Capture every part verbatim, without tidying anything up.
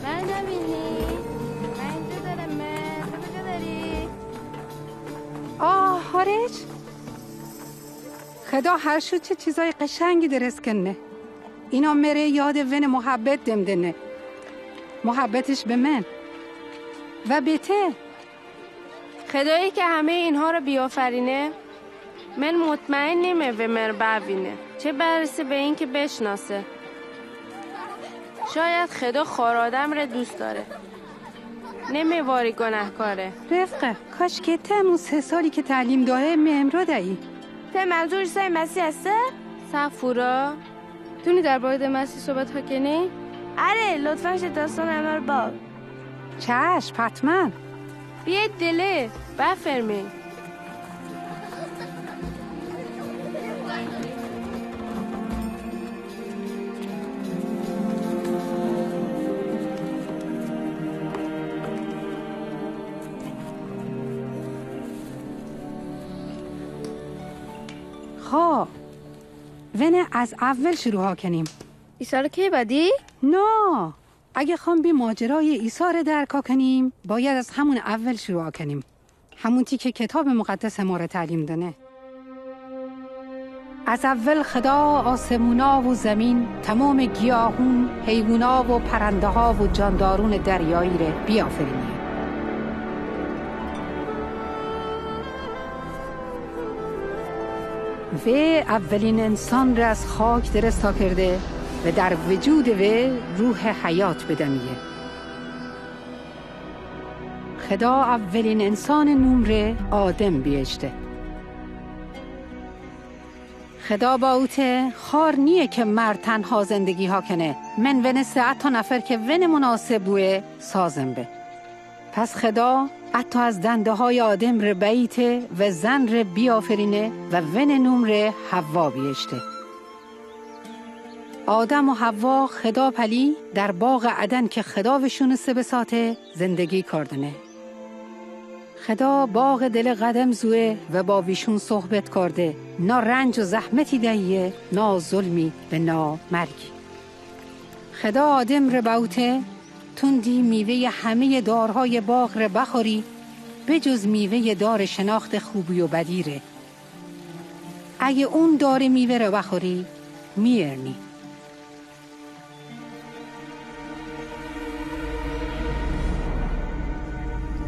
من نبینی؟ من اینجا دارم، من. تو کجا داری؟ آه، خارج؟ خدا هر شو چه چیزای قشنگی درست کنه. اینا مره یاد ون محبت دم دنه. محبتش به من و به ته. خدایی که همهٔ اینها رو بیافرینه، من مطمئن نیمه و مر ببینه، چه برسه به این که بشناسه. شاید خدا خوار آدم ره دوست داره، نمیواری گناهکاره. رفقه، کاش که ته همون سه سالی که تعلیم داهه می امرو دهی. ته منظور عیسی مسیح هسته؟ صفورا، تونی در مورد مسیح صحبت ها کنی؟ آره، لطفاً شه داستان همه رو باب. چشم، حتماً. بیاید دله، بفرمایید. خب، ونه از اول شروع ها کنیم. عیسی رو کی بدی؟ نه. اگه خوایم بی ماجرای عیسی رو درک کنیم، باید از همون اول شروع کنیم. همون تی که کتاب مقدس ما رو تعلیم دنه. از اول خدا آسمونا و زمین، تمام گیاهون، حیوونا و پرنده ها و جاندارون دریایی ره بیافرینیه. و اولین انسان ره از خاک درست ها کرده و در وجود و روح حیات بدمیه. خدا اولین انسان نوم ره آدم بیهشته. خدا با اوته خوار نیه که مرد تنها زندگی ها کنه. من ونسته حتی نفر که ون مناسب بوه سازم به. پس خدا حتی از دنده های آدم ره بیته و زن ره بیافرینه و ون نوم ره حوا بیهشته. آدم و حوا خدا پلی در باغ عدن که خدا وشون سه بساته زندگی کردنه. خدا باغ دل قدم زوه و با ویشون صحبت کرده، نا رنج و زحمتی دهیه، نا ظلمی و نا مرگی. خدا آدم ره باوته، تون دی میوهٔ همهٔ دارهای باغ ره بخوری، بجز میوهٔ دار شناخت خوبی و بدی ره. اگه اون دار میوه ره بخوری، میرنی.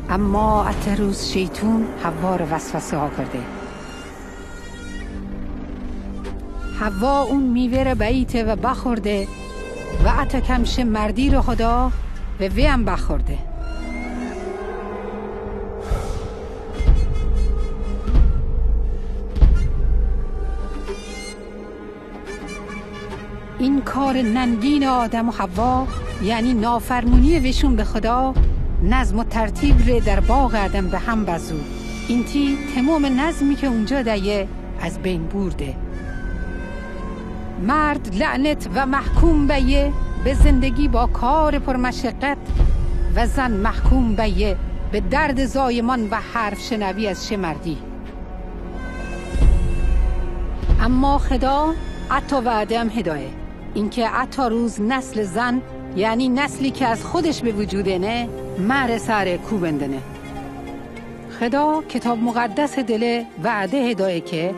اما اته روز شیطون حوا ره وسوسه ها کرده. حوا اون میوه ره بیته و بخورده و اته کم شه مردی ره خدا و وی هم بخورده. این کار ننگین آدم و حوا، یعنی نافرمونی ویشون به خدا، نظم و ترتیب ره در باغ عدن به هم بزو. اینتی تمام نظمی که اونجا دهیه از بین برده. مرد لعنت و محکوم بیه به زندگی با کار پرمشقت و زن محکوم بیه به درد زایمان و حرف شنوی از شه مردی. اما خدا اته وعده هم هدایه، اینکه اته روز نسل زن، یعنی نسلی که از خودش به وجود انه، مر سر کوبندنه. خدا کتاب مقدس دل وعده هدایه که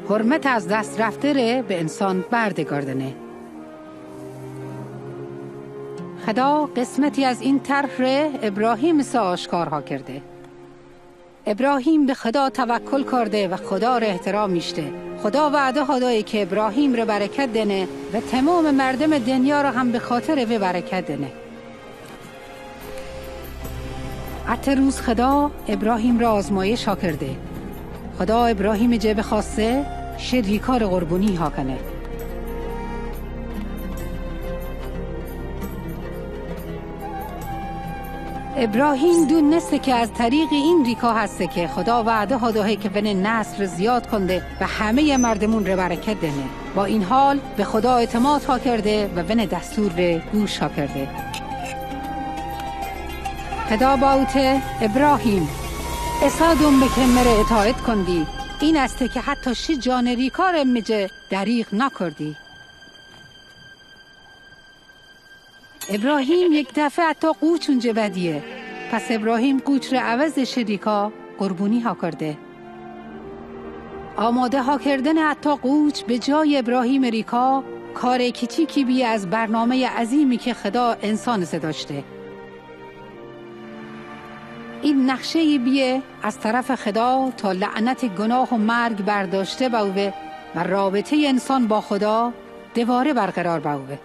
حرمت از دست رفته ره به انسان برده گردنه. خدا قسمتی از این طرح ره ابراهیم سه آشکارها کرده. ابراهیم به خدا توکل کرده و خدا ره احترام میشته. خدا وعده ها دایه که ابراهیم ره برکت دنه و تمام مردم دنیا ره هم به خاطر وی برکت دنه. اته روز خدا ابراهیم ره آزمایش ها کرده. خدا ابراهیم جه بخواسته شه ریکار قربونی ها کنه. ابراهیم دونسته که از طریق این ریکا هسته که خدا وعده ها داهه که ون نسل زیاد کنده و همهٔ مردمون ره برکت دنه. با این حال به خدا اعتماد ها کرده و ون دستور ره گوش ها کرده. خدا باوته، اسا دنبه که مره اطاعت کندی، این استه که حتی شی جان ریکار می جه دریغ نکردی. ابراهیم یک دفعه عطا قوچ اونجه بدیه. پس ابراهیم قوچ ره عوض شه ریکا قربونی ها کرده. آماده ها کردن عطا قوچ به جای ابراهیم ریکا کار کیچیکی بیه از برنامهٔ عظیمی که خدا انسان سه داشته. این نقشه‌ای بیه از طرف خدا تا لعنت گناه و مرگ برداشته بوه و رابطهٔ انسان با خدا دواره برقرار بوه.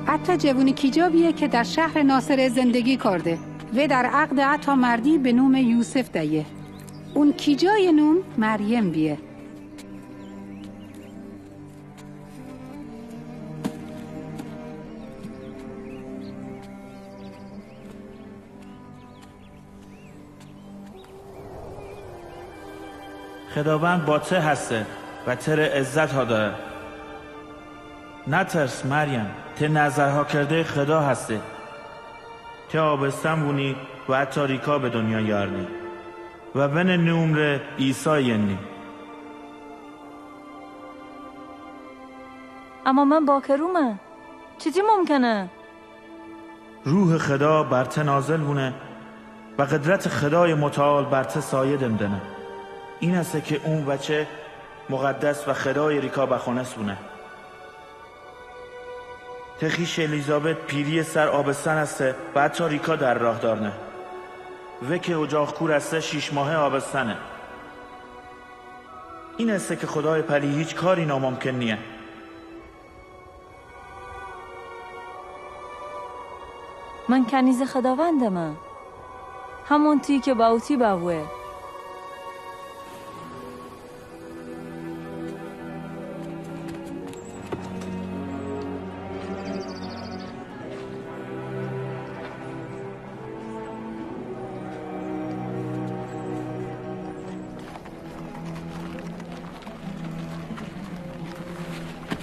عطا جوون کیجا بیه که در شهر ناصره زندگی کرده و در عقد عطا مردی به نوم یوسف دیه. اون کیجای نوم مریم بیه. خداوند با ته هسته و ته ره عزت ها داره. نترس مریم، ته نظر ها کرده خدا هسته. ته آبستن وونی و عطا ریکا به دنیا یارنی و ونه نوم ره عیسی ینی. اما من باکرومه. چیچی ممکنه؟ روح خدا بر ته نازل وونه و قدرت خدای متعال بر ته سایه دم دنه. این هسته که اون وچه مقدس و خدای ریکا بخونس وونه. ته خویش الیزابت پیری سر آبستن هسته و عطا ریکا در راه دارنه. و که اجاق کور هسته شیش ماهه آبستنه. این هسته که خدای پلی هیچ کاری ناممکن نیه. من کنیز خداوندمه. همون تویی که باوتی بوه.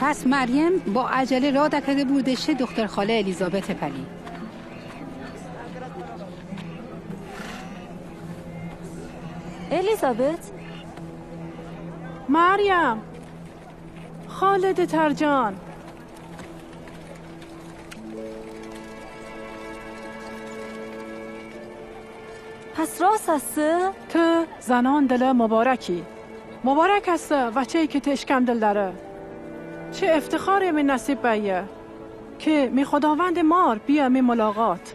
پس مریم با عجله را دکده بوردش دختر خاله الیزابت پلی. الیزابت؟ مریم! خاله دترجان! پس راست هسته؟ ته زنان دله مبارکی. مبارک هسته وچه‌ای که ته اشکم دل داره. چه افتخاری می نصیب بیه که می خداوند مار بیه می ملاقات.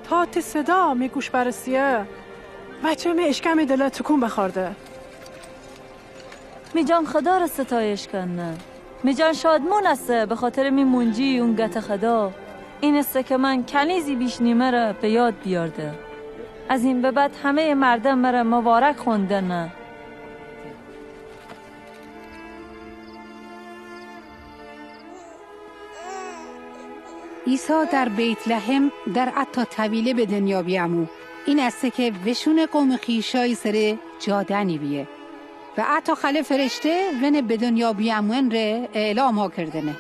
تا ته صدا می گوش برسیه، وچه می اشکم دله تکون بخورده. می جان خدا ره ستایش کنه. می جان شادمون هسته به خاطر می مونجی اون گت خدا. این هسته که من کنیزی بیش نیمه ره به یاد بیارده. از این به بعد همهٔ مردم مره مبارک خوندنه. عیسی در بیت‌لحم در عطا طویله به دنیا بیامو. این هسته که وشون قوم خویشای سره جا دنی بیه. و عطا خاله فرشته ونه به دنیا بیامون ره اعلام ها کردنه.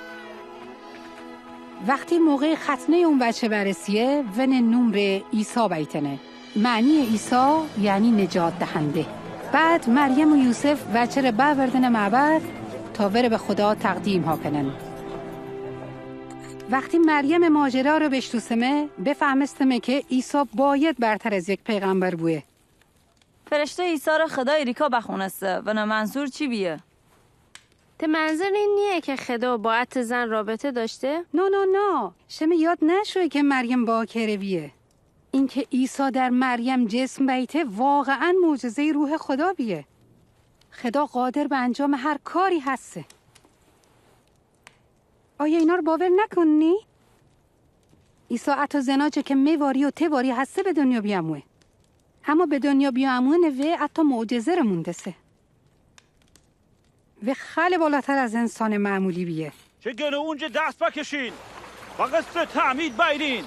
وقتی موقع ختنهٔ اون وچه برسیه، ونه نوم ره عیسی بیتنه. معنی عیسی یعنی نجات دهنده. بعد مریم و یوسف وچه ره باوردنه معبد تا وره به خدا تقدیم ها کنن. وقتی مریم ماجرا رو بشنوسمه، بفهمستمه که عیسی باید برتر از یک پیغمبر بویه. فرشته عیسی ره خدای ریکا بخونسته، ونه منظور چی بیه؟ ته منظور این نیه که خدا با عطا زن رابطه داشته؟ نه، نه، نه. شمه یاد نشویه که مریم باکره بیه. اینکه عیسی در مریم جسم بیته واقعاً معجزهٔ روح خدا بیه. خدا قادر به انجام هر کاری هسته. آیا اینا رو باور نکنی؟ عیسی عطا زناجه که می واری و ته واری هسته به دنیا بیاموه. اما به دنیا بیامون وی عطا معجزه رو موندسه. وی خیلی بالاتر از انسان معمولی بیه. چه گنه اونجه دست بکشین و غسل تعمید بیرین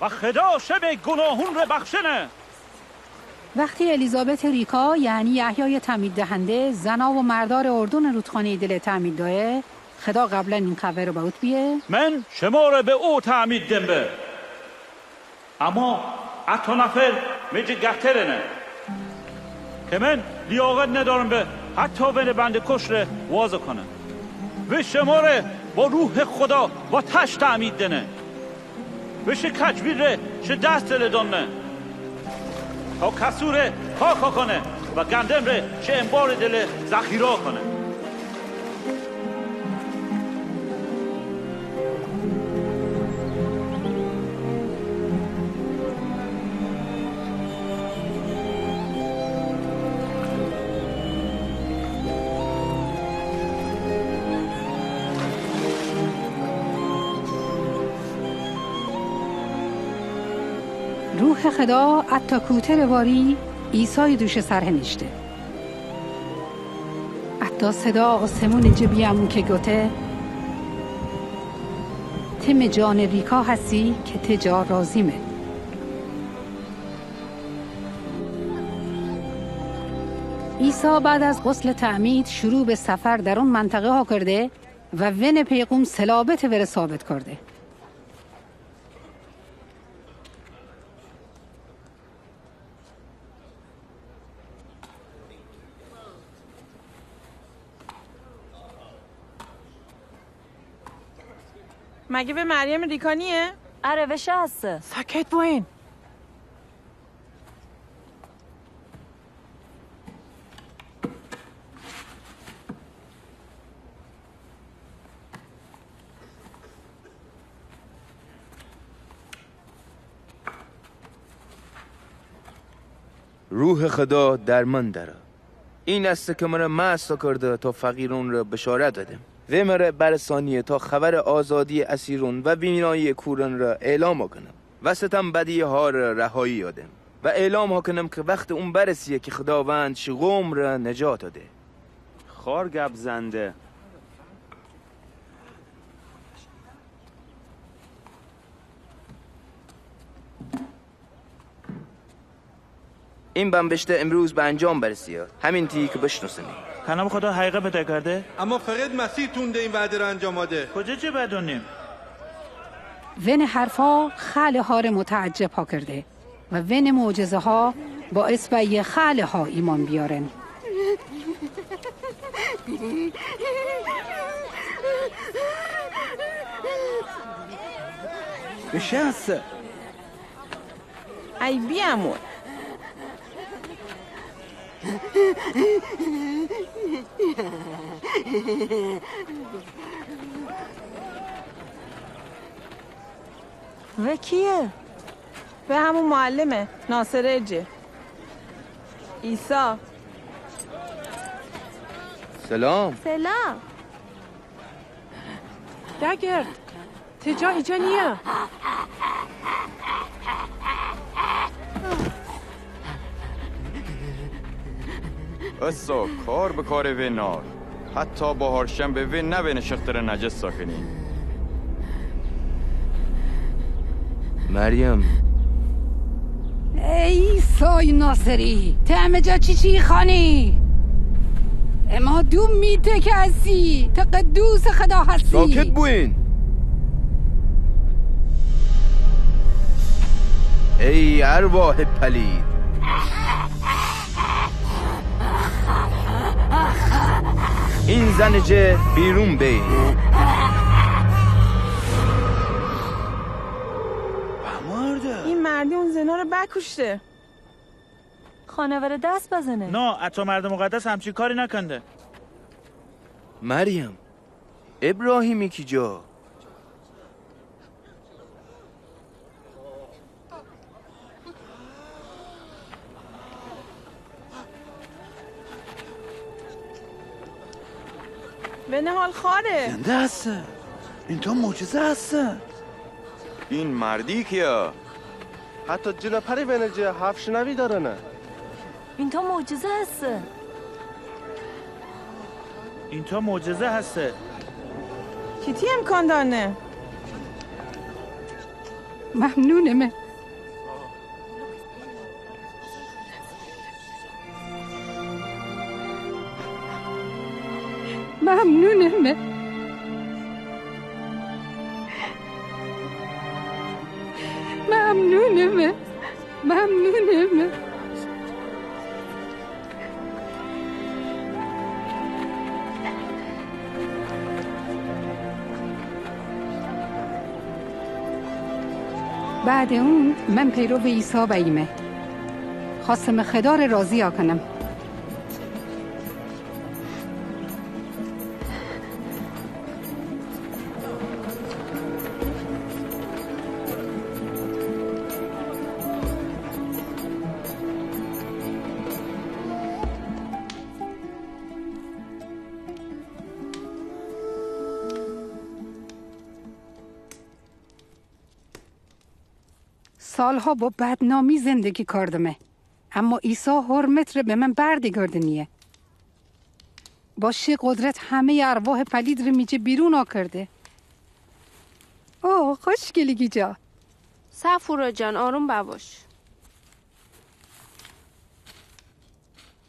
و خدا شمه گناهون ره بخشنه. وقتی الیزابت ریکا، یعنی یحیای تعمید دهنده، زنا و مردار اردن رودخانهٔ دل تعمید دایه، خدا قبلاً این خبر رو به اوت بیه. من شما ره به او تعمید دمبه. اما Ato nafer mejie gaterene. Hemen liaquet nedarem be hato vene bande koshere waza kane. Ve shemare ba Ruhe Khuda ba tash tamid dene. Ve she kajbire she dastele dane. Ta kasure paka kane. Va gandemre she embare dele zakhira kane. روح خدا حتی کوتر واری عیسی دوش سر هنیشته. حتی صدا آسمون جه بیامون که گوته: ته می جان ریکا هستی که ته جا راضیمه. عیسی بعد از غسل تعمید شروع به سفر در اون منطقه ها کرده و ون پیغوم صلابت وره ثابت کرده. مگه به مریم ریکا نیه؟ اره، وشه هسته. ساکت بوین. روح خدا در من دره. این است که مره مست کرده تا فقیرون را بشارت بدم و مره برسانیه تا خبر آزادی اسیرون و بینایی کورون را اعلام کنم و ستم بدی ها را رهایی یادم و اعلام ها کنم که وقت اون برسیه که خداوند شی قوم را نجات ده. خار گپ زنده. این بنوشته امروز به انجام برسیه. همین تی که بشناسنی. کلام خدا حقیقت پیدا کرده. اما فقط مسیح تونده این وعده را انجام ده. کجا چه بدونیم؟ ون حرفا خیلی ها ره متعجب ها کرده و ون معجزه ها باعث به یه خیلی ها ایمان بیارن. بشناسه. ای بیامون. و کیه؟ و همون معلمه ناصره جه. عیسی. سلام. سلام. دگرد. ته جا ایجا نیه. اسا کار به کار وی نار. حتی بهار شنبه وی نوینه شختره نجس ساکنی. مریم. ای عیسی ناصری، ته همه جا چی چی خوانی؟ اما دو میته که هستی، ته قدوس خدا هستی. ساکت بوین. ای ارواح پلید. این زن جه بیرون بی. این مردی اون زنا رو بکشته. خانواره دست بزنه. نه، حتی مرد مقدس همچین کاری نکنده. مریم، ابراهیمی کی جا؟ به نهال خاره. زنده هسته. این تا معجزه هسته. این مردی کیه؟ حتی جلو پری وینه جه حرف شنوی دارنه. این تا معجزه هسته. این تا معجزه هسته. چیتی امکان دانه؟ ممنونمه. ممنونمه. ممنونمه. ممنونم. بعد اون من پیرو عیسی بئیمه. خواستم خدا ره راضی کنم. سالها با بدنامی زندگی کردمه، اما عیسی حرمت ره به من برگردانیه. با شی قدرت همهٔ ارواح پلید ره می جه بیرون آکرده. اوه، خوشگلی گیجا. صفورا جان، آروم بباش.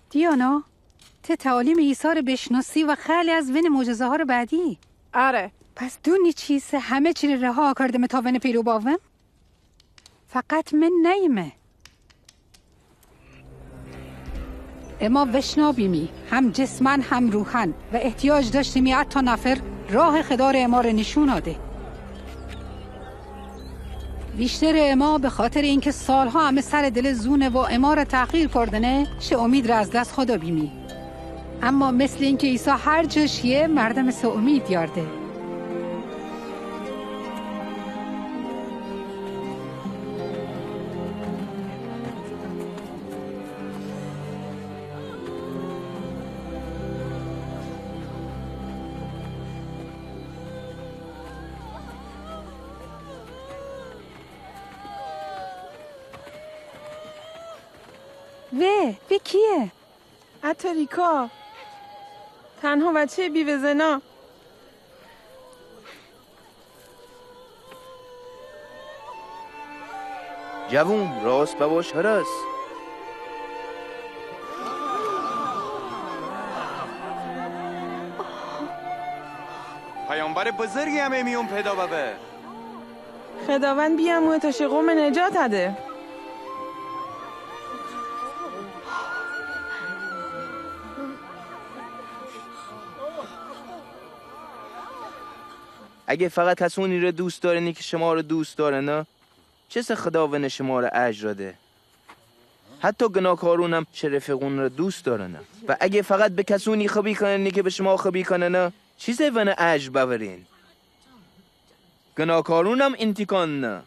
دیانا، ته تعالیم عیسی ره بشناسی و خیلی از وین معجزه‌ها ره بدی. آره. پس دونی چیسه همه چی ره رها کردمه تا وین پیرو ببم؟ فقط من نیمه. اما وشنا بیمی، هم جسماً هم روحاً، و احتیاج داشتیمی حتی نفر راه خدا ره اما ره نشون آده. ویشتر اما به خاطر اینکه سالها همه سر دل زونه و اما ره تحقیر کردنه، شه امید ره از دست خودا بیمی. اما مثل اینکه عیسی هر جا شیه، مردم سه امید یارده. وه، وه کیه؟ اتریکا. تنها بچهٔ بیوه‌زنا. جوون، راست بباش، حرس. پیامبر بزرگی همه میون پیدا ببه. خداوند بیاموه تا شی قوم نجات ده. اگه فقط کسونی ره دوست دارینی که شما ره دوست دارنه، چسه خدا ونه شما ره اجر ده؟ حتی گناهکارونم شه رفیقون ره دوست دارنه. و اگه فقط به کسونی خوبی کنینی که به شما خوبی کننه، چسه ونه اجر ببرین؟ گناهکارونم انتقام نه.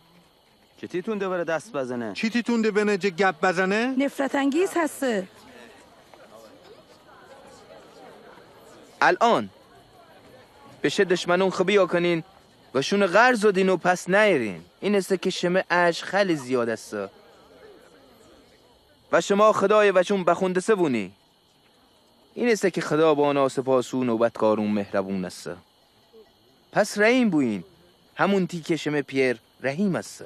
چیتی تونده وره دست بزنه؟ چیتی تونده ونه جه گپ بزنه؟ نفرت انگیز هسته. الان بشه دشمنون خوبی کنین و شون قرض دین و پس نیرین. اینسه که شمه اجر خیلی زیاد است و شما خدای وچون بخوندسه بونی. اینسه که خدا با ناسپاسون و بدکارون مهربون است. پس رحیم بوین، همون تی که شمه پئر رحیم است.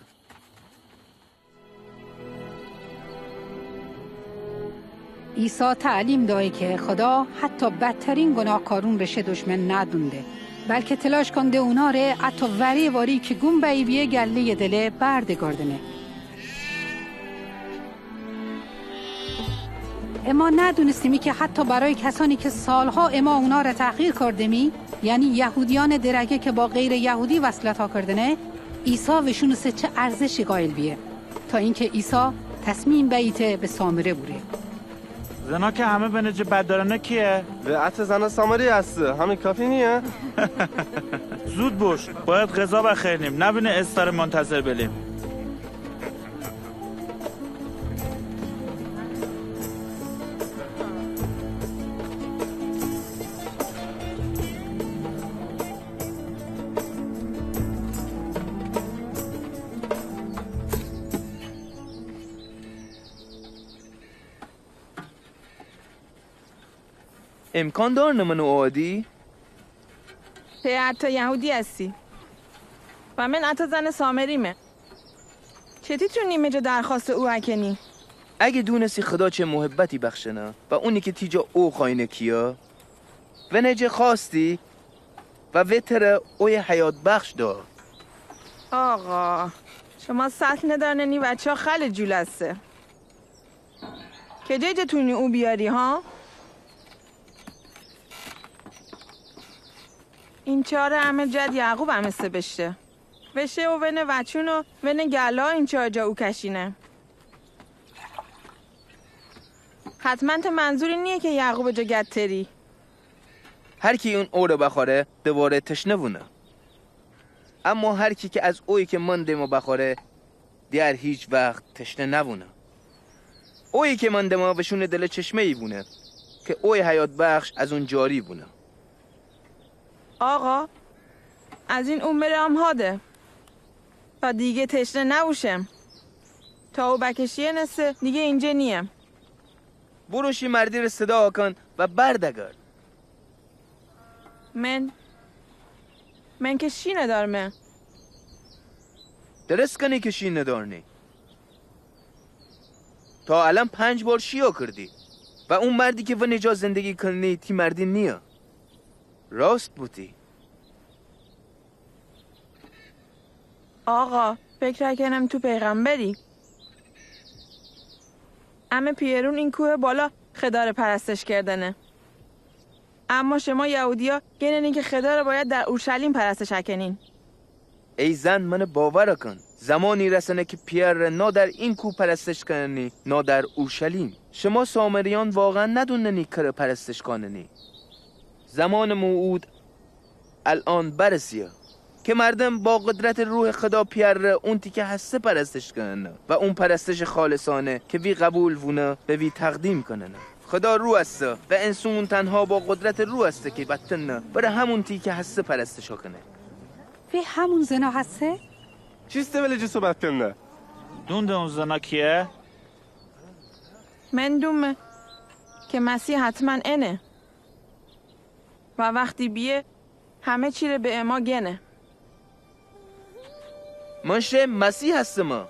عیسی تعلیم دای که خدا حتی بدترین گناهکارون ره شه دشمن ندونده، بلکه تلاش کنده اونا ره حتی وری وری که گون بئیبیه گلهٔ دله برگردانه. اما ندونستیمی که حتی برای کسانی که سالها اما اونا ره تحقیر کردیمی، یعنی یهودیان درگه که با غیر یهودی وصلت ها کردنه، عیسی وشون سه چه ارزشی قائل بیه، تا اینکه عیسی تصمیم بئیته به سامره بوره. زنا که همه ونه جه بددارنه کیه؟ و اتو زن سامری هسته، همین کافی نیه؟ زود باش، باید غذا بخرینیم، نبینه استاره منتظر بلیم. امکان دارنه منو آدی؟ ته حتی یهودی هستی و من حتی زن سامریمه. چتی تونی می جا درخواست او اکنی؟ اگه دونستی خدا چه محبتی بخشنه و اونی که تی جا او خواینه کیه، ونه جه خواستی و وه تره اوی حیات بخش دا. آقا، شما سطل نداننی بچه ها خیلی جلوسه. کجای جا تونی او بیاری ها؟ این چاره امه جد یعقوب امه سه بشه. بشه و ونه وچون و ونه گلا این چاره جا او کشینه. حتما ته منظوری نیه که یعقوب جا گتری. هر کی اون او ره بخوره دوباره تشنه وونه. اما هر کی که از اویی که من دمه بخوره، دیگر هیچ وقت تشنه نوونه. اویی که من دمه وشون دله چشمه‌ای وونه که اوی حیات بخش از اون جاری وونه. آقا، از این او مره آم هاده تا دیگه تشنه نووشم. تا او بکشینه سه دیگه اینجه نییم. برو شی مردی ره صدا کن و بردگرد. من من که شی ندارمه. درست کنی که شی ندارنی. تا الان پنج بار شی آکردی و اون مردی که ونی جا زندگی کننی تی مردی نیه. راست بوتی. آقا، فکر کنم تو پیغمبری. امه پیرون این کوه بالا خدا ره پرستش کردنه. اما شما یهودیا گننی که خدا ره باید در اورشلیم پرستش کنین. ای زن، من باور کن. زمانی رسنه که پیره ره نا در این کوه پرستش کننی، نا در اورشلیم. شما سامریان واقعا ندوننی کره پرستش کننی. زمان موعود الان برسیه که مردم با قدرت روح خدا پیره ره اون تیکه هسته پرستش کننه و اون پرستش خالصانه که وی قبول وونه به وی تقدیم کننه. خدا روح استه و انسون تنها با قدرت روح استه که بتنه بره همون تیکه هسته پرستش کنه. وی همون زنا هسته؟ چیسته ولی جسو بتنه؟ دونده اون زنا کیه؟ من دومه که مسیح حتما انه و وقتی بیه همه چی ره به اما گنه. من شه مسیح هستمه.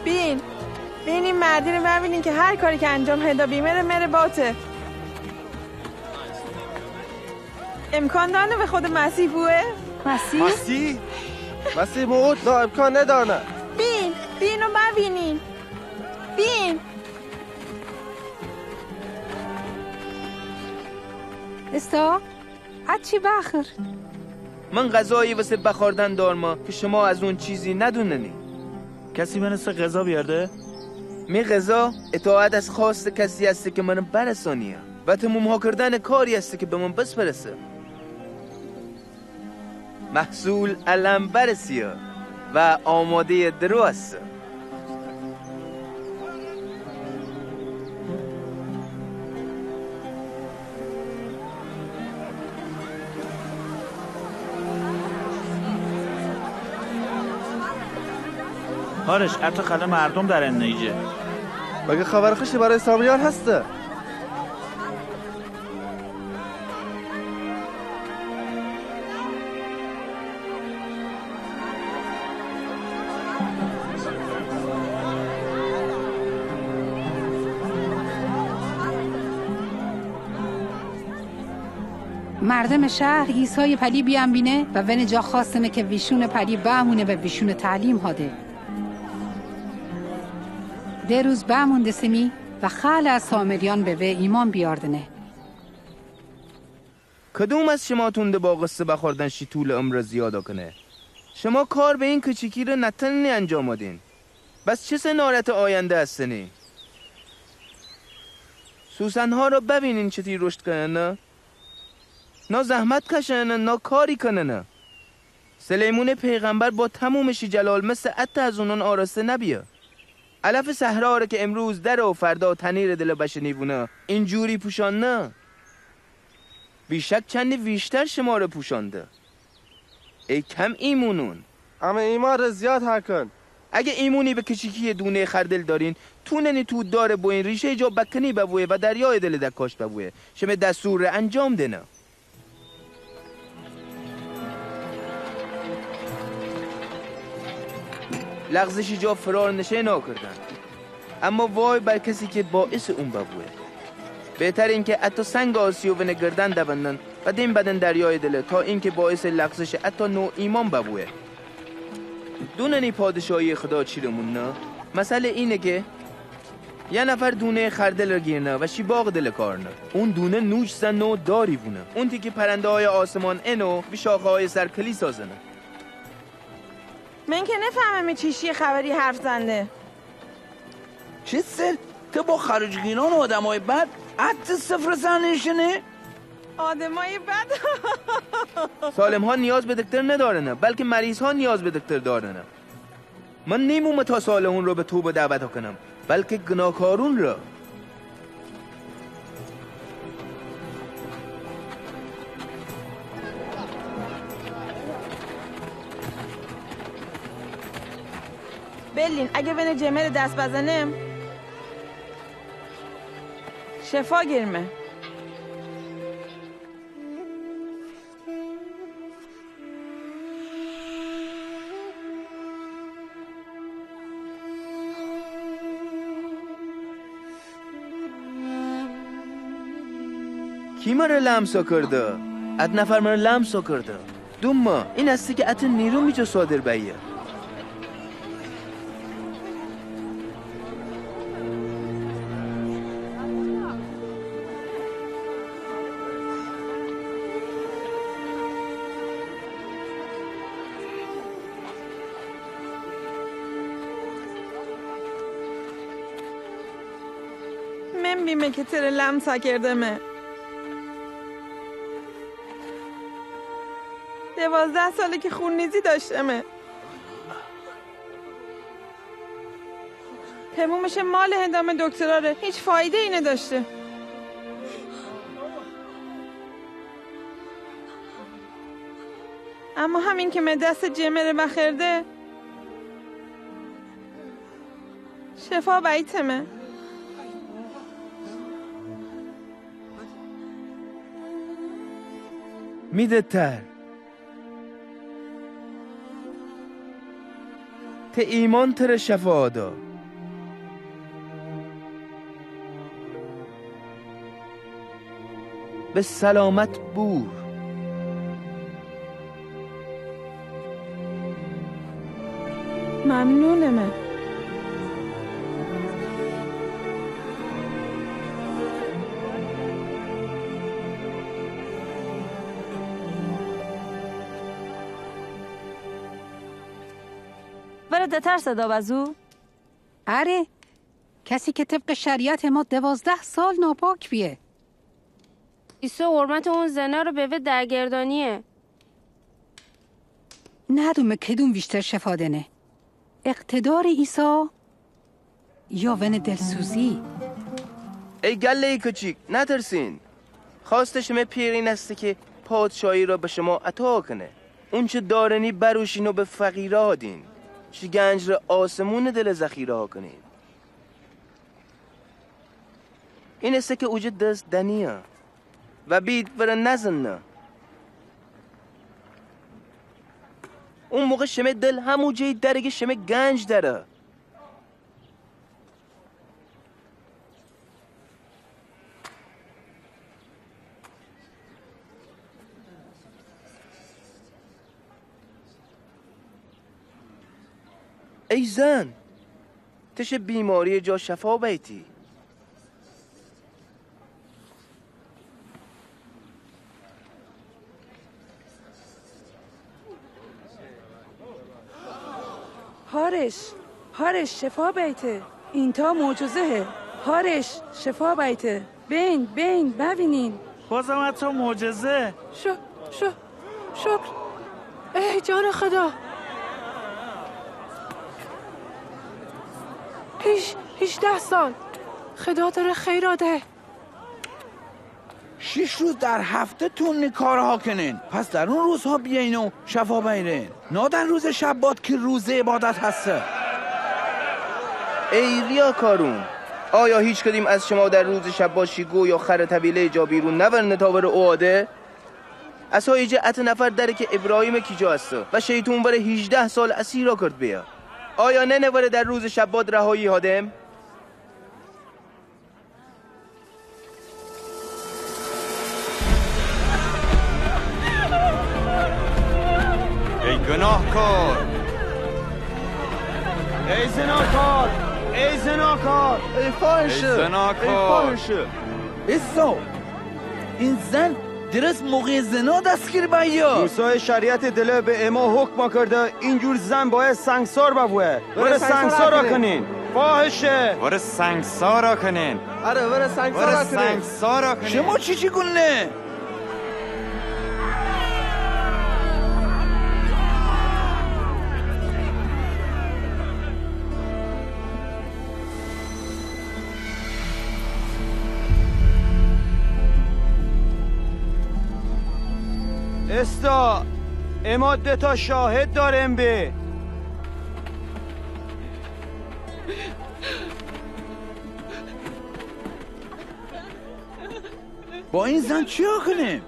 بین، بین این مردی ره ببینین که هر کاری که انجام هدا بیمه ره مره باته. امکان دانه به خود مسیح بوه؟ مسیح؟ مسیح؟ مسیح موعود نا امکان ندانه. بین، بین و ببینین. بین. استا؟ اچی بخر. من غذایی واسه بخوردن دارمه که شما از اون چیزی ندوننی. کسی ونسه غذا بیارده؟ می غذا اطاعت از خواست کسی هسته که من برسانیه و تموم ها کردن کاری هسته که به من بسپرسه. محصول الان برسیه و آمادهٔ درو هسته. هارش، اته خله مردم درنه ایجه. مگه خبر خوشی برای سامریان هسته؟ مردم شهر عیسای پلی بیان بینه و ونه جا خواستنه که ویشون پلی بمونه و ویشون تعلیم هاده. ده روز بمونده سمی و خیلی از سامریان به وی ایمان بیاردنه. کدوم از شما تونده با غصه بخوردن شی طول عمر زیادا کنه؟ شما کار به این کوچیکی ره نتننی انجام بدین. بس چه سه نارت آینده هستنی؟ سوسنها را ببینین چطوری رشد کننه. نا زحمت کشنه، نا کاری کننه. سلیمون پیغمبر با تموم شی جلال مثل اته از اونان آراسته نبیه. علف صحرا ره که امروز دره و فردا تنیر دله بشنیوونه، اینجوری پوشاننه. بیشک چندی ویشتر شما ره پوشانده. ای کم ایمونون. امه ایمان ره زیاد هکن. اگه ایمونی به کشیکی دونه خردل دارین، توننی تو دار بوین ریشه جا بکنی ببویه و دریای دل دکاش ببویه. شمه دستور ره انجام دینه. لغزشی جا فرار نشه ناکردن. اما وای بر کسی که باعث اون ببویه. بهتر این که حتی سنگ آسیو ونه گردن دوندن و دیم بدن دریای دله تا این که باعث لغزش حتی نو ایمان ببویه. دوننی پادشاهی خدا چی رو مونه؟ مسئله اینه که یه نفر دونه خردل رو گیرنه و شی باغ دل کارنه. اون دونه نوش زنه و داری بونه. اون تیکی پرنده های آسمان انو به شاخه های سر کلیسا زنه. من که نفهمم چی شی خبری حرف زنده. چی سر؟ تو با خروجگیران و آدمای بد عد صفر سر نشینی؟ آدمای بد؟ سالم ها نیاز به دکتر ندارنه، بلکه مریض ها نیاز به دکتر دارنه. من نیموم تا سالحون رو به توبه دعوت کنم، بلکه گناهکارون رو. بلین، اگه ونه جمر دست بزنم، شفا گیرمه. کی مره لمس کرده؟ اد نفر مره لمس کرده. دوم، این استی که اتن نیرو میجه صادر بیه. من بیمه که تره لمس کردمه. دوازده ساله که خونریزی داشتمه. تمومش مال هندام دکتراره، هیچ فایده ای نداشته. اما همین که من دست جمره بخرده، شفا بیتمه. میده تر. ته ایمان تره شفا دا. به سلامت بور. ممنونمه. وره دترسه دا بزو؟ اره، کسی که طبق شریعت ما دوازده سال ناپاک بیه. عیسی حرمت اون زنه رو به وی درگردانیه. ندومه کدوم ویشتر شفا دنه. اقتدار عیسی یا ونه دلسوزی؟ ای گله کوچیک، نترسین. خواست شمه پیر این است که پادشاهی را به شما عطا کنه. اون چه دارنی بروشین و به فقیرا دین. چه گنج را آسمون دل ذخیره کنین. این است که اوجه دست دنیه و بید وره نزنه. اون موقع شمه دل همو جای دره که شمه گنج دره. ای زن، تشه بیماری جا شفا بیتی. هارش، هارش شفا بیته. اینتا معجزه‌ه. هارش شفا بیته. بین، بین، ببینین. بازم حتی معجزه. شو، شو، شکر. ای جان خدا. هیچ، هیچ ده سال. خدا داره خیرا ده. شش روز در هفته تونی کارها کنین، پس در اون روزها بیاین و شفا بیرین، نه در روز شبات که روز عبادت هسته. ای ریاکارون! آیا هیچ کدیم از شما در روز شبات شیگو یا خر طویله جا بیرون نورنه تا وره آده؟ عصای جه ات نفر دره که ابراهیم کیجا است و شیطون وره هیجده سال اسیرا کرد بیه. آیا ننه وره در روز شبات رهایی هادم؟ ای گناهکار! ای زناکار! ای زناکار! ای فاحشه! ای زناکار! ای فاحشه! ایسا، این زن درست موقع زنا دستگیر بیا. موسی شریعت دله به اما حکم کرده، اینجور زن باید سنگسار ببوه. وره سنگسار کنین. فاحشه. وره سنگسار کنین. آره، وره سنگسار کنین. وره سنگسار کنین. شما چی چی کنه؟ استا، اما ده تا شاهد دارم به. با این زن چیا کنیم؟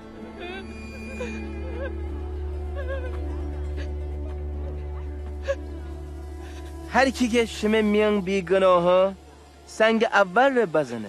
هر کی که شمه میان بیگناهه، سنگ اول ره بزنه.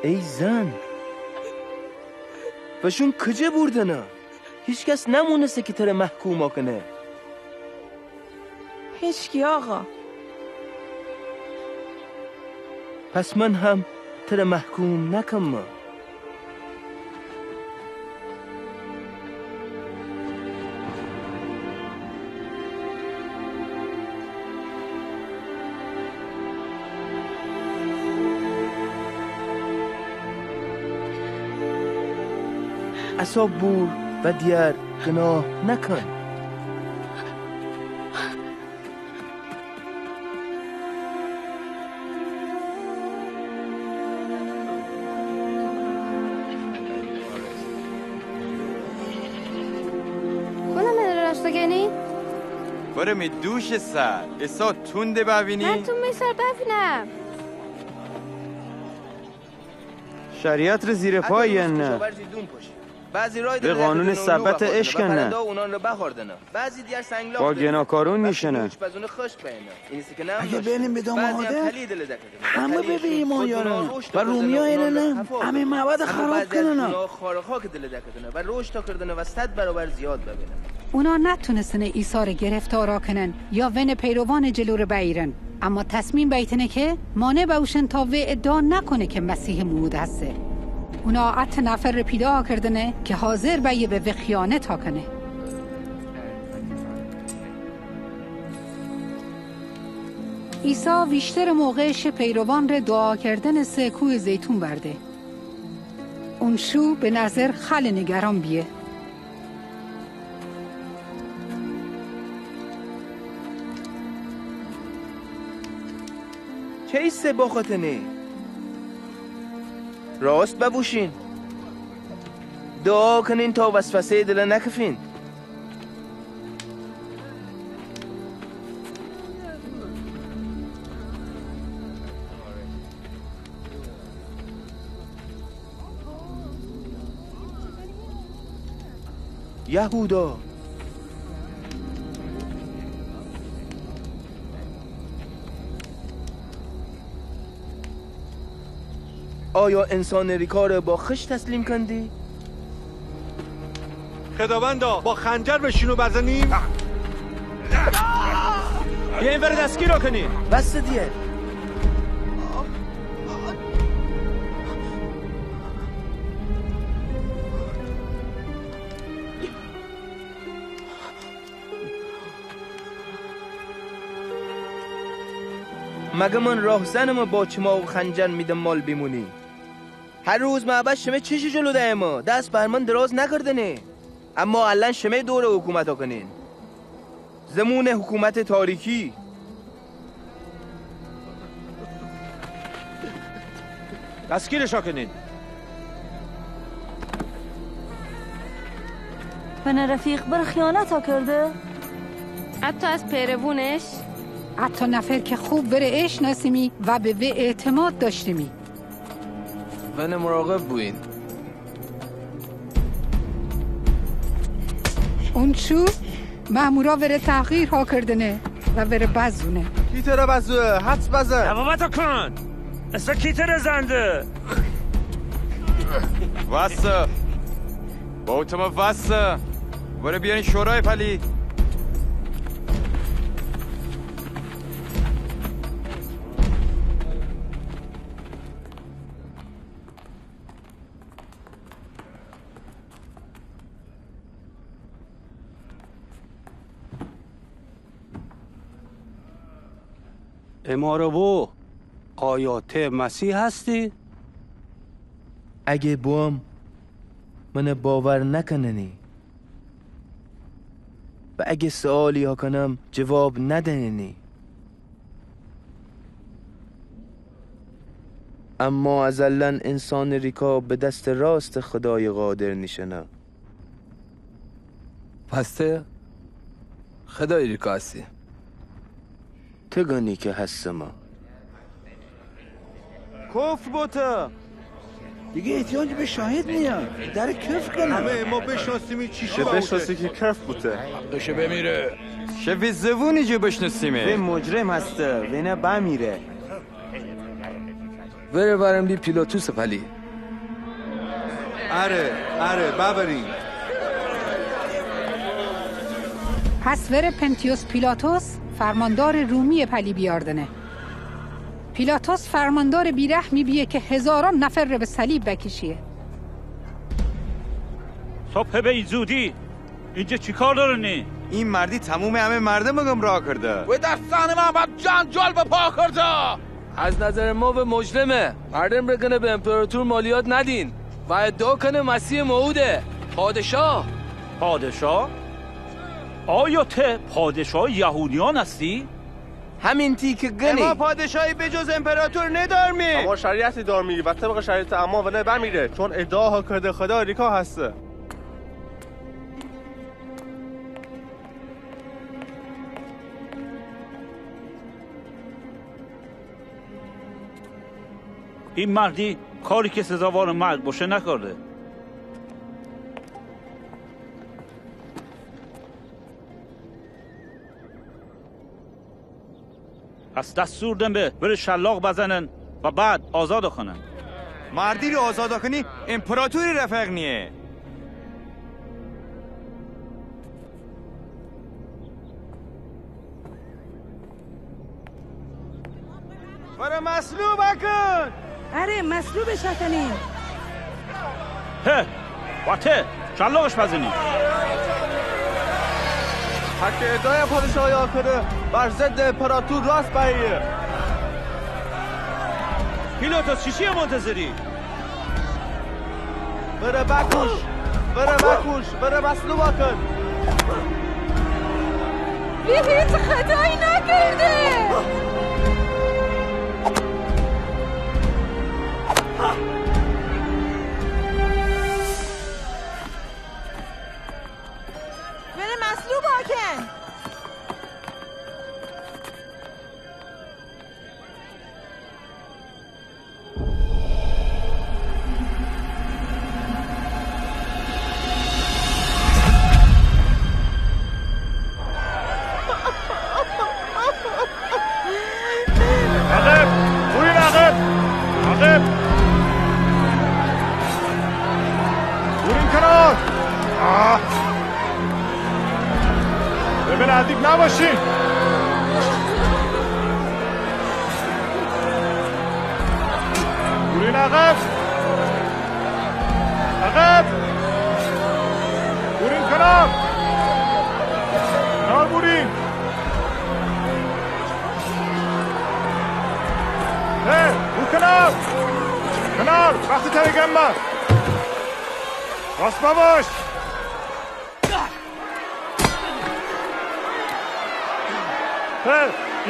ای زن، فشون کجه بردنه؟ هیچ کس نمونسته که تره محکوم کنه. هیچکی آقا. پس من هم تره محکوم نکمه. عصا بور و دیگر گناه نکن. کونه من راست گنی؟ برو می دوش سر، ایسا تونده ببینی؟ من تو می سر ببینم. شریعت ره زیر پا یئن نه. به قانون سبت اشکنه. با گناهکارون نیشنه. اگه بینیم به دام آده، همه به ایمان یارنه و رومیا ایرنه همه معبد خراب کننه. اونا نتونستنه عیسی ره گرفتار کنن یا وئن پیروان جلو ره بئیرن. اما تصمیم بیتنه که مانع بوشن تا وی ادعا نکنه که مسیح موعود هسته. اونا ات نفر ره پیدا کردنه که حاضر بیه به وی خیانت کنه. عیسی ویشتر موقع شه پیروان ره دعا کردن سر کوه زیتون برده. اون شو به نظر خیلی نگران بیه. چیسه باختنی؟ راست ببوشین. دعا کنین تا وسوسه دل نکفین. یهودا. آیا انسان ریکا ره با خش تسلیم کندی؟ خداوندا، با خنجر به شونو بزنیم؟ بیا این ور دستگیر کنیم. بس دیه. مگه من راهزنم با چماق و خنجر می دنبال بیمونی؟ هر روز معبد شمه چشش جلو دئیمه، دست بر من دراز نکردنی. اما الان شمه دور حکومت کنین. زمون حکومت تاریکی. دستگیرشا کنین. ونه رفیق بر خیانت کرده؟ حتی از پیروونش؟ حتی نفر که خوب وره اشناسیمی و به وی اعتماد داشتیمی. ونه مراقب بوین. اون چو مأمورا وره تحقیرها کردنه و وره بزونه. کی تره بزوه؟ حدس بزن. دبابتو کن. اسه کی تره زنده؟ وسه. با اتما وسه. وره بیارین شورای پلی. امارو بو، آیا ته مسیح هستی؟ اگه بوم، منه باور نکننی. و اگه سوالی ها کنم، جواب ندننی. اما ازلن انسان ریکا به دست راست خدای قادر نیشنه. پس ته خدای ریکا هستی؟ ته گنی که هستم. کفر بوته. دیگه احتیاج به شاهد نیه. در کفر کنه. همه ما بشناسیمی چی شده. بشناسی که کفر بوته. حقشه بمیره. شه وی زبونی جه بشناسیمه. وی مجرم هسته، وینه بمیره. وره ورم بی پیلاطس پلی. اره، اره، ببرین. پس وره پنتیوس پیلاطس، فرماندار رومی پلی بیاردنه. پیلاطس فرماندار بیرحمی بیه که هزاران نفر ره به صلیب بکشیه. صبح به زودی اینجا چی کار دارنی؟ این مردی تموم همه مردم گمراه کرده. و در صحن معبد جنجال به پا کرده. از نظر ما وی مجرمه. مردم ره گنه به امپراتور مالیات ندین و ادعا کنه مسیح موعوده. پادشاه. پادشاه؟ آیا ته پادشاه یهودیان هستی؟ همین تی که گنی. اما پادشاهی به جز امپراتور ندارمی. اما شریعتی دارمی و طبق شریعت اما ونه بمیره، چون ادعا کرده خدا ریکا هسته. این مردی کاری که سزاوار مرگ باشه نکرده. پس دستور دم به بره شلاق بزنن و بعد آزاد کنن. مردی ره آزاد کنی، امپراتوری رفیق نیه. بره مصلوب کن. اره، مصلوبش کنیم. هه، واته، شلاقش بزنی. حق ادعای پادشاهی آکره، بر ضد امپراتور راست بیه. پیلاطس، چیشی منتظری؟ بره بکش، بره بکش، بره مصلوب کن. وی هیچ خطایی نکرده. بره مصلوب کن. عقب! برین عقب! عقب! برین کنار! آه! به من نزدیک نباشین! برین عقب! عقب! برین کنار! کنار برین! Baxti teri gem ma. Rast baboş. He,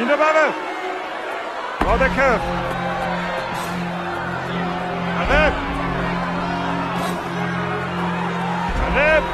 inde bebe. Rade kef. Alep. Alep.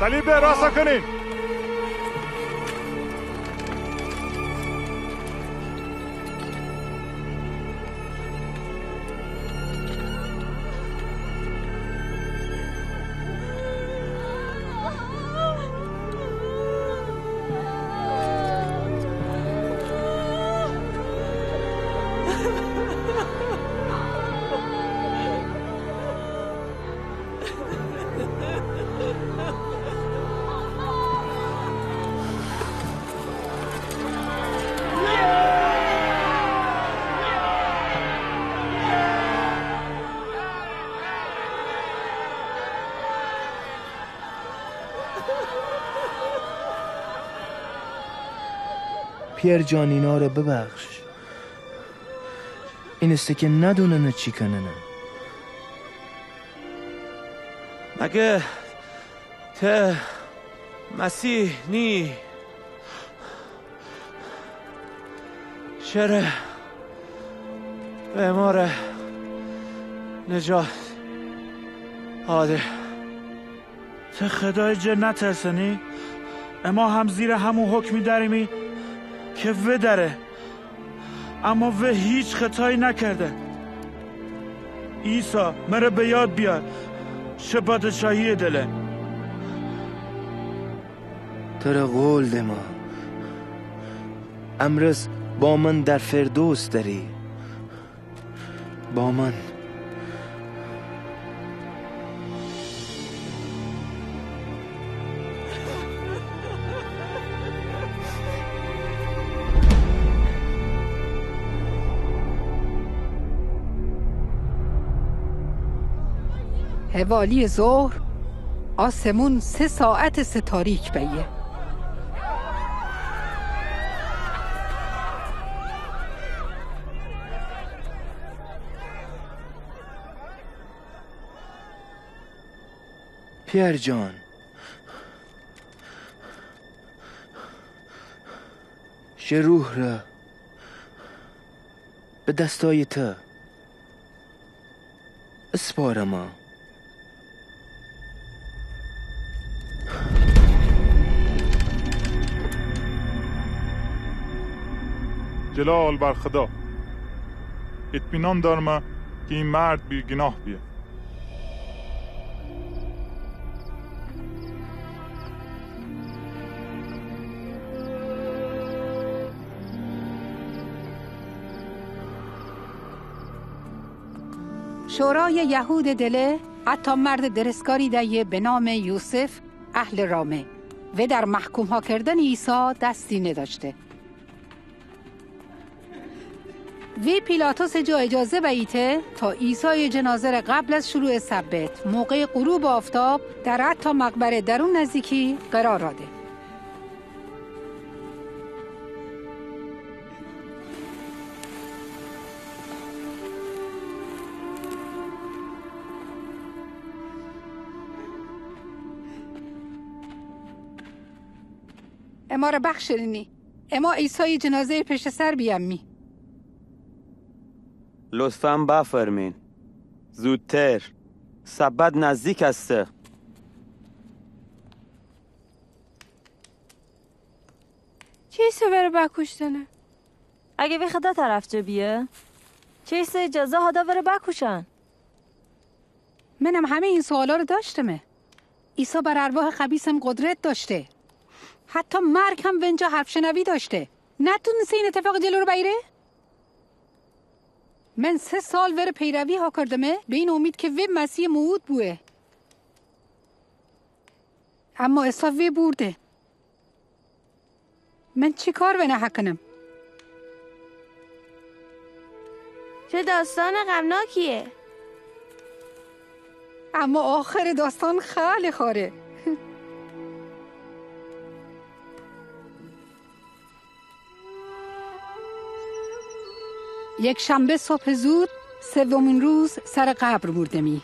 صلیب راسا کنین. پیر جان، اینا را ببخش. این است که ندونن چی کنن. مگه ته مسیح نی؟ چره به ما ره نجات آده؟ ته خدای جه نترسنی؟ اما هم زیر همون حکمی دریمی که وی دره. اما وی هیچ خطایی نکرده. عیسی، مره به یاد بیار چه پادشاهی دله. تره قول دمه، امروز با من در فردوس دری. با من. حوالی ظهر آسمون سه ساعت سه تاریک بیه. پیر جان، شه روح ره به دستای ته اسپارمه. جلال بر خدا. اطمینان دارمه که این مرد بی‌گناه بیه. شورای یهود دله حتی مرد درستکاری دیه به نام یوسف اهل رامه. وی در محکوم ها کردن عیسی دستی نداشته. وی پیلاطس جا اجازه بیته تا عیسی جنازه را قبل از شروع سبت، موقع غروب آفتاب، در عطا مقبره در اون نزدیکی قرار آده. اما را بخشنی. اما عیسی جنازه پشت سر بیمی. لطفاً بفرمین. زودتر. سبت نزدیک است. کیسه وره بکشتنه؟ اگه وی خدا طرف جه بیه، چیسه اجازه هادا وره بکشن؟ منم همه این سوالا رو داشتمه. عیسی بر ارواح خبیثم قدرت داشته. حتی مرگ هم ونجا حرف شنوی داشته. نتونسته این اتفاق جلو رو بگیره؟ من سه سال وره پیروی ها کردمه، به این امید که وی مسیح موعود بوه. اما عیسی وی برده. من چی کار ونه‌کنم؟ چه داستان غمناکیه. اما آخر داستان خیلی خوره. یکشنبه صبح زود، سومین روز، سر قبر بردمی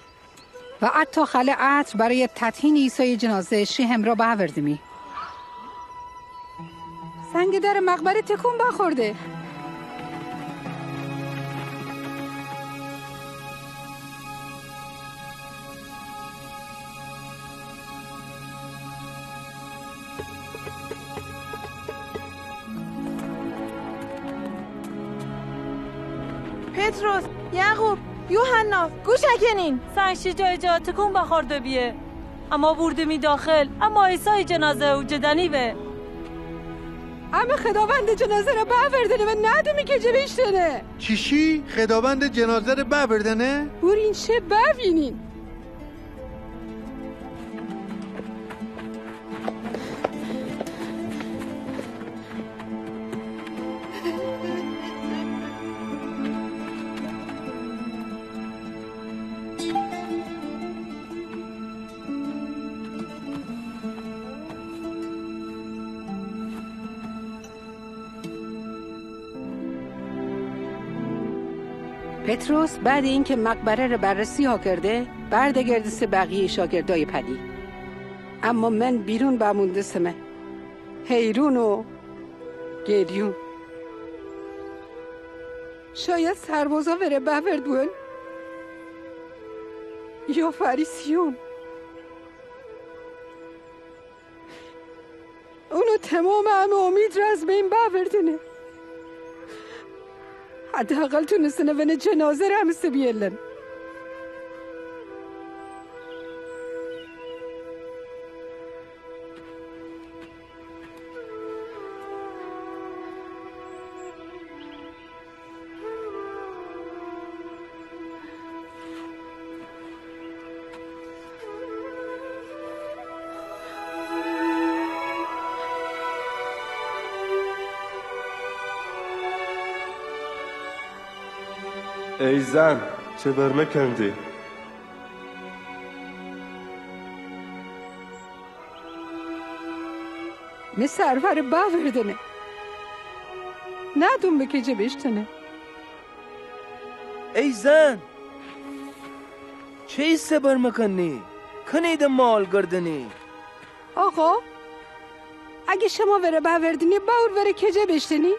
و حتی خاله عطر برای تطهین عیسی جنازه شی همرا بأوردمی. سنگ در مقبره تکون بخورده. پطرس، یعقوب، یوحنا، گوش اکنین. سنگ شی جای جا تکون بخورده بیه. اما بردمی داخل، اما عیسی جنازه اوجه دنیبه. اما خداوند جنازه را بأوردنه و ندومی که جه بیشتنه. چیشی؟ خداوند جنازه را بأوردنه؟ برین شه ببینین. پطرس بعد اینکه مقبره را بررسی ها کرده، بردگردسته بقیه شاگردای پدی. اما من بیرون بموندسمه، حیرون و گریون. شاید سربازا وره بأورد بون یا فریسیون. اونو تمام همه امید را از بین بأوردنه. حداقل تونستنه ونه جنازه را همسه بیلن. ای زن، چه بر مه کندی؟ می سرور بأوردنه. ندومه که جه بیشتنه. ای زن، چیسه بر مه کنی؟ کنی ده مال گردنی؟ آقا، اگه شما وره بأوردنی، بأور وره که جه بیشتنی.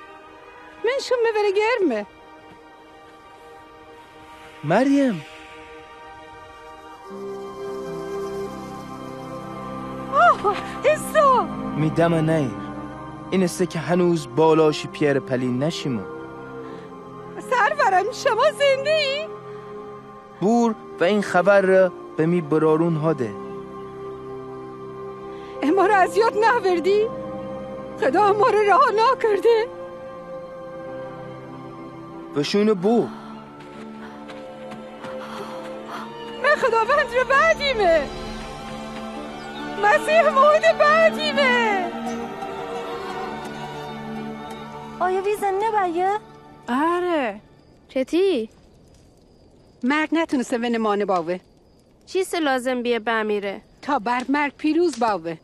من شمه وره گرمه. مریم! آه، عیسی! می دم نیر. اینسته که هنوز بالا شی پیره پلی نشیمو. سرورم، شما زنده ای؟ بور و این خبر را به می برارون ها ده. اما را از یاد نأوردی؟ خدا اما را رها نکرده. وشونه بو. من خداوند را بدیمه. مسیح موعود بدیمه. آیا وی زنده بیه؟ آره. چتی؟ مرگ نتونسته ونه مانع باوه. چیسه لازم بیه بمیره تا بر مرگ پیروز باوه؟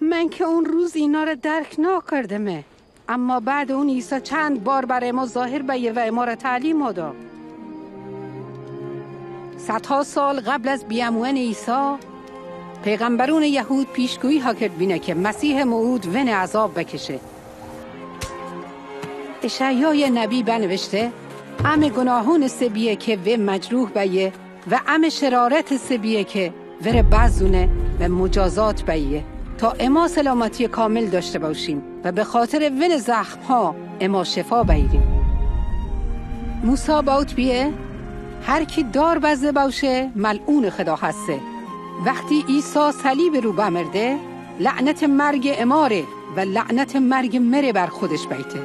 من که اون روز اینا را درک نکردمه، اما بعد اون عیسی چند بار بر اما ظاهر بیه و اما را تعلیم دا. صدها سال قبل از بیامون عیسی، پیغمبرون یهود پیشگویی ها کرد بینه که مسیح موعود ونه عذاب بکشه. اشعیای نبی بنوشته: امه گناهون سه بیه که وی مجروح بیه و امه شرارت سه بیه که وره بزونه و مجازات بیه. تا اما سلامتی کامل داشته باشیم و به خاطر وین زخم‌ها اما شفا بیریم. موسی باوت بیه: هر کی دار بزه باشه، ملعون خدا هسته. وقتی عیسی صلیب رو بمرده، لعنت مرگ اماره و لعنت مرگ مره بر خودش بیته.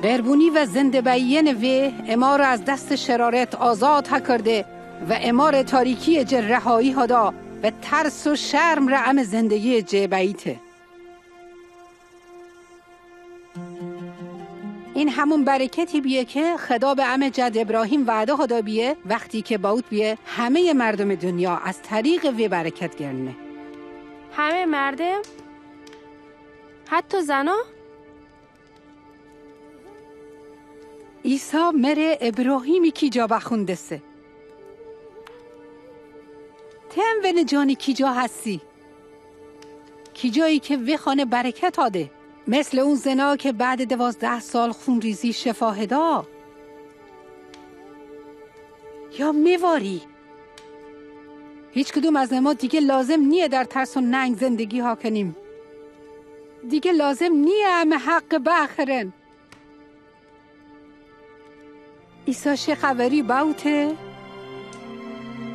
قربونی و زنده بیین وی اما را از دست شرارت آزاد ها کرده و اما را تاریکی جه رهایی ها دا و ترس و شرم را ام زندگی جه بیته. این همون برکتی بیه که خدا به ام جد ابراهیم وعده ها دا بیه، وقتی که باوت بیه همهٔ مردم دنیا از طریق وی برکت گرنه. همهٔ مردم؟ حتی زنا؟ عیسی مره ابراهیمی کیجا بخوندسه. ته ام ونه جانی کیجا هستی؟ کیجایی که وی خانه برکت آده؟ مثل اون زنا که بعد دوازده سال خونریزی شفا هدا؟ یا میواری؟ هیچ کدوم از اما دیگه لازم نیه در ترس و ننگ زندگی ها کنیم. دیگه لازم نیه ام حق بخرن. عیسی شه خبری باوته؟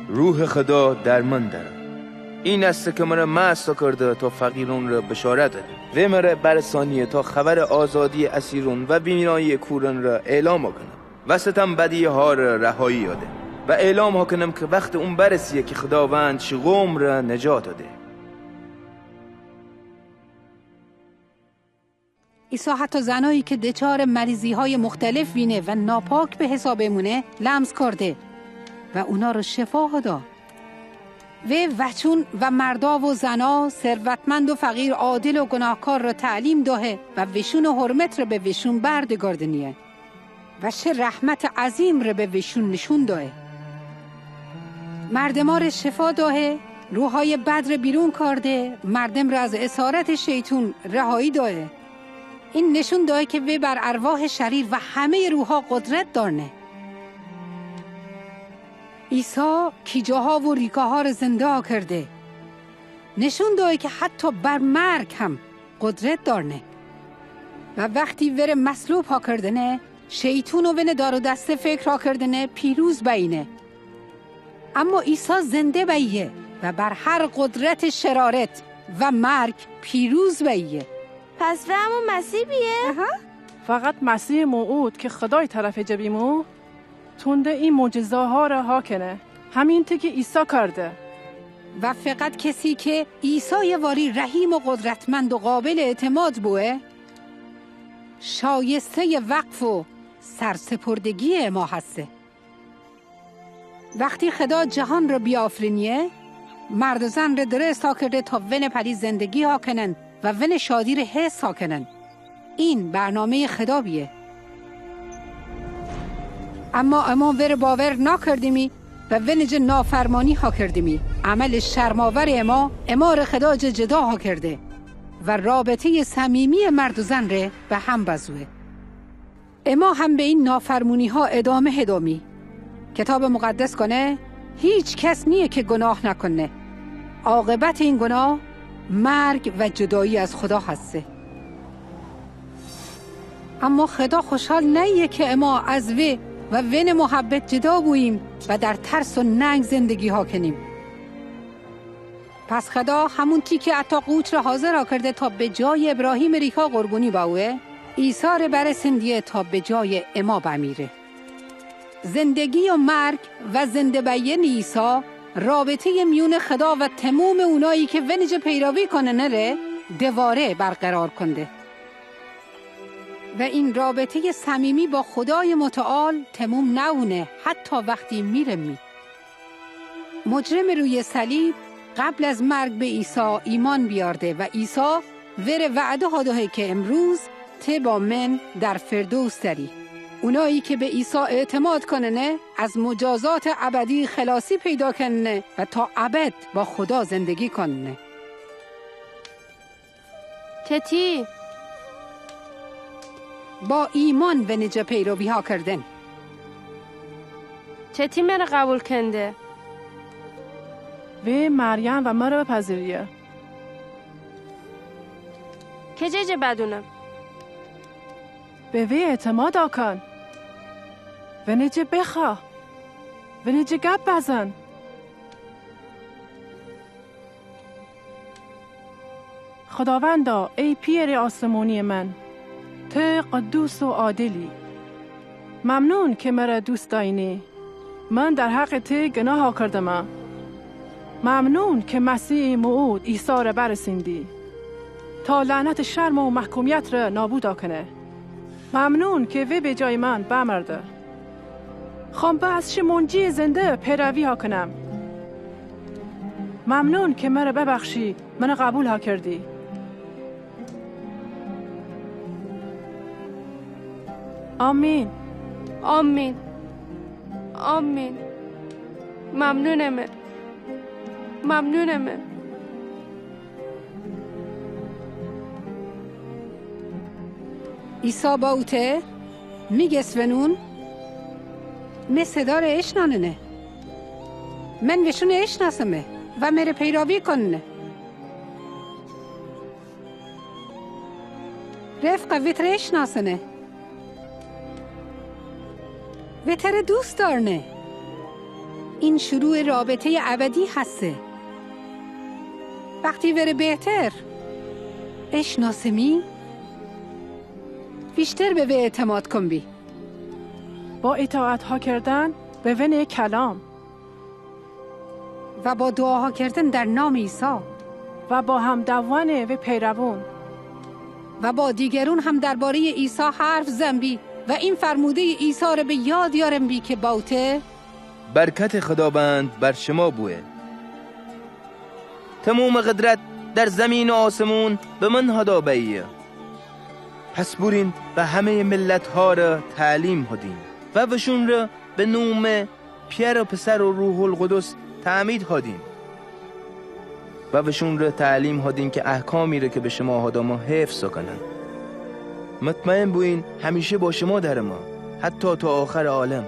روح خدا در من دره. این است که مره مست کرده تا فقیرون ره بشارت بدم. وی مره برسانیه تا خبر آزادی اسیرون و بینایی کورون ره اعلام کنم و ستم بدی ها ره رهایی یاده و اعلام ها کنم که وقت اون برسیه که خداوند شی قوم ره نجات ده. عیسی حتی زنایی که دچار مریضی‌های مختلف وینه و ناپاک به حساب مونه، لمس کرده و اونا رو شفا دا. وی وچون و مردا و زنا، ثروتمند و فقیر، عادل و گناهکار رو تعلیم داهه و وشون حرمت رو به وشون بردگردنیه. و چه رحمت عظیم ره به وشون نشون داهه. مردما ره شفا داهه، روحای بد ره بیرون کارده، مردم ره از اسارت شیطون رهایی داهه. این نشون داهه که وی بر ارواح شریر و همهٔ روحا قدرت دارنه. عیسی کیجاها و ریکاها ره زنده ها کرده. نشون داهه که حتی بر مرگ هم قدرت دارنه. و وقتی وره مصلوب ها کردنه، شیطون و ونه دار و دسته فکر ها کردنه پیروز بینه. اما عیسی زنده بیه و بر هر قدرت شرارت و مرگ پیروز بیه. پس وی همون مسیح بیه؟ اها. فقط مسیح موعود که خدای طرف جه بیمو تونده این معجزه ها ره ها کنه، همینطور که عیسی کرده. و فقط کسی که عیسی واری رحیم و قدرتمند و قابل اعتماد بوه، شایستهٔ وقف و سرسپردگی اما هسته. وقتی خدا جهان ره بیافرینیه، مرد و زن ره درست ها کرده تا ونه پری زندگی ها کنن و ونه شادی ره حس ها کنن. این برنامهٔ خدا بیه. اما اما وره باور ناکردیمی و ونه جه نافرمانی ها کردیمی. عمل شرم‌آور اما، اما ره خدا جه جدا ها کرده و رابطهٔ صمیمی مرد و زن ره به هم بزوه. اما هم به این نافرمونی ها ادامه هدامی. کتاب مقدس گنه هیچ کس نیه که گناه نکنه. عاقبت این گناه مرگ و جدایی از خدا هسته. اما خدا خوشحال نیه که اما از وی و ونه محبت جدا بوییم و در ترس و ننگ زندگی ها کنیم. پس خدا همون تی که عطا قوچ ره حاضر ها کرده تا به جای ابراهیم ریکا قربونی باوه، عیسی ره برسندیه تا به جای اما بمیره. زندگی و مرگ و زنده بیین عیسی رابطهٔ میون خدا و تموم اونایی که ونه جه پیروی کننه ره دواره برقرار کنده. و این رابطهٔ صمیمی با خدای متعال تموم نوونه حتی وقتی میرمی. مجرم روی صلیب قبل از مرگ به عیسی ایمان بیارده و عیسی وره وعده ها دهه که امروز ته با من در فردوس دری. اونایی که به عیسی اعتماد کننه از مجازات ابدی خلاصی پیدا کننه و تا ابد با خدا زندگی کننه. تتی. با ایمان ونه جه پیروی ها کردن. چتی مره قبول کنده؟ وی مریم و مره بپذیریه. کجه جه بدونم؟ به وی اعتماد کن. ونه جه بخواه. ونه جه گپ بزن. خداوندا، ای پئر آسمونی من، ته قدوس و عادلی. ممنون که مره دوست داینی. من در حق ته گناه کردمه. ممنون که مسیح موعود عیسی ره برسیندی تا لعنت شرم و محکومیت ره نابود کنه. ممنون که وی به جای من بمرده. خوام به از شی منجی زنده پیروی ها کنم. ممنون که مره ببخشی، منه قبول ها کردی. آمین. آمین. آمین. ممنونمه. ممنونمه. عیسی با اوته میگس ونون، می صدا ره اشناننه. من وشون اشناسمه و مره پیروی کننه. رفقا، وتره اشناسنه. وتره دوست دارنه. این شروع رابطهٔ ابدی هسته. وقتی وره بهتر اشناسمی، ویشتر به وی اعتماد کنبی. با اطاعت ها کردن به ونی کلام. و با دعاها کردن در نام عیسی. و با هم دوان وی پیروون. و با دیگرون هم دربارهٔ عیسی حرف زنبی و این فرمودهٔ عیسی ره به یاد یارنبی که با اوته. برکت خداوند بر شما بوه. تموم قدرت در زمین و آسمون به من هدا بیه. پس برین و همهٔ ملت‌ها ره تعلیم هدین و وشون ره به نوم پئر و پسر و روح‌القدس تعمید هادین و وشون ره تعلیم هادین که احکامی ره که به شما هادمه حفظ کنن. مطمئن بوین همیشه با شما درمه، حتی تا آخر عالم.